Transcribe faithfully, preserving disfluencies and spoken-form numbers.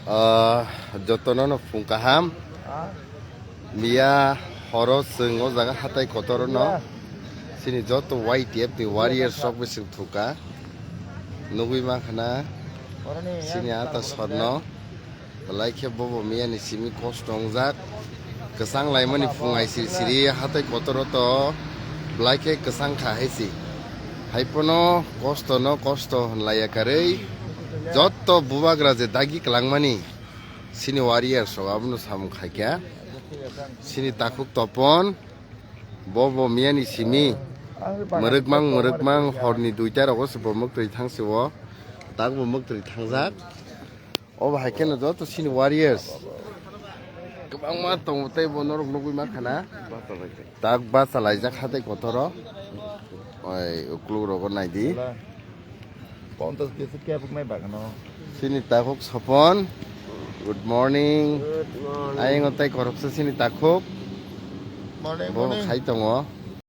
Ah, jotono no phung kaham. Miya horo chwng o jaga hatai kotoro no. Chini joto Y T F ni warriors rok bising thuka. Nugui mankha na chini ata sorno. Belai khe bobo miya ni simi kosto wngjak. Kwchang laimani phung ai siri siri hatai kotoro to belai khe kwchang kha hai si. Hai pono kosto no kosto hwnlaiya karwi. Jotto bubagra je dagi kwlangmani chini warriors rok abono samung khaikha. Chini takhuk topon bobo miya ni simi mwrwkmang mwrwkmang horni duita rogo se bo mwktwi thang se o tak bo mwktwi thangjak. Obo hai kheno joto chini warriors kwbangma tongo tei bo norok nugui mankha na. Tak bacha laijak hatai kotoro. Oi ukluk rogo naidi. Kontas kisa kebuk nai bagano. Chini takhuk Sopon. Good morning. Good morning. Ayang o tei koroksa chini takhuk. Morning, bo morning. Khai tongo.